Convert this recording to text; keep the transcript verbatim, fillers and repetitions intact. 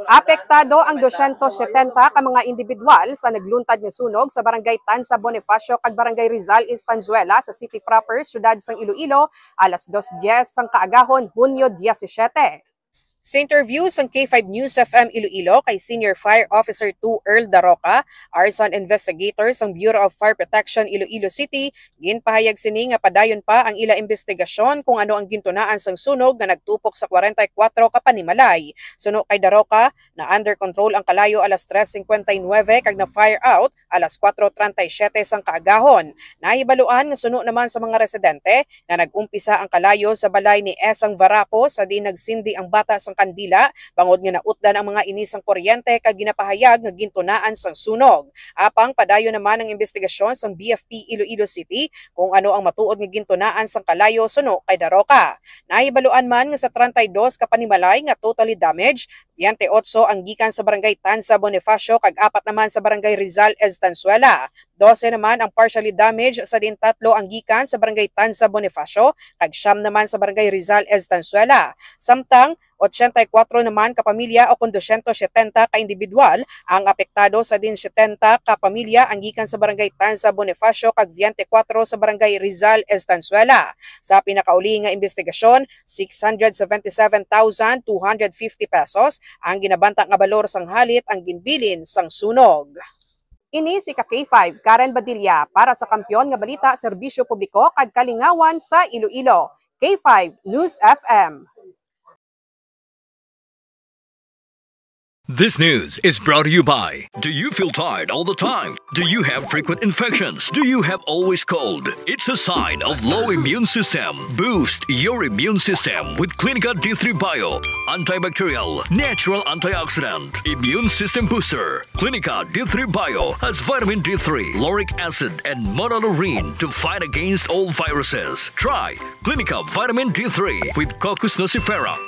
Apektado ang dosyentos setenta ka mga individual sa nagluntad nga sunog sa Barangay Tanza Bonifacio kag Barangay Rizal Estanzuela sa City Proper, Siyudad sang Iloilo, alas dos dies sang kaagahon, Hunyo diyesisiete. Sa interview sang K five News F M Iloilo kay Senior Fire Officer two Earl Daroca, arson investigator sang Bureau of Fire Protection Iloilo City, ginpahayag sini nga padayon pa ang ila imbestigasyon kung ano ang gintunaan sang sunog nga nagtupok sa kwarenta y kuwatro ka panimalay. Suno kay Daroca, na under control ang kalayo alas tres cincuenta y nueve kag na fire out alas kuwatro treinta y siete sang kaagahon. Nahibaluan nga suno naman sa mga residente nga nag-umpisa ang kalayo sa balay ni Esang Varaco sa diin nagsindi ang bata sang kandila, bangod nga nautdan ang mga ini sang kuryente kag ginapahayag nga gintunaan sang sunog. Apang padayon naman ang imbestigasyon sang B F P Iloilo City kung ano ang matuod nga gintunaan sang kalayo suno kay Daroca. Nahibaluan man nga sa treinta y dos ka panimalay nga totally damaged, veinte y ocho ang gikan sa Barangay Tanza Bonifacio kag apat naman sa Barangay Rizal Estanzuela. Dose naman ang partially damaged, sa diin tatlo ang gikan sa Barangay Tanza Bonifacio kag siyam naman sa Barangay Rizal Estanzuela. Samtang, ochenta y kuwatro naman ka pamilya o kon dosyentos setenta ka individual ang apektado, sa diin setenta ka pamilya ang gikan sa Barangay Tanza Bonifacio kag veinte y kuwatro sa Barangay Rizal Estanzuela. Sa pinakauli nga imbestigasyon, six hundred seventy-seven thousand two hundred fifty pesos ang ginabanta nga balor sang halit ang ginbilin sang sunog. Ini si ka K five, Karen Badilla, para sa Kampiyon nga Balita, Serbisyo Publiko kag Kalingawan sa Iloilo. K five News F M. This news is brought to you by. Do you feel tired all the time? Do you have frequent infections? Do you have always cold? It's a sign of low immune system. Boost your immune system with Clinica D three Bio. Antibacterial, natural antioxidant, immune system booster. Clinica D three Bio has vitamin D three, lauric acid, and monolaurin to fight against all viruses. Try Clinica Vitamin D three with Cocos nucifera.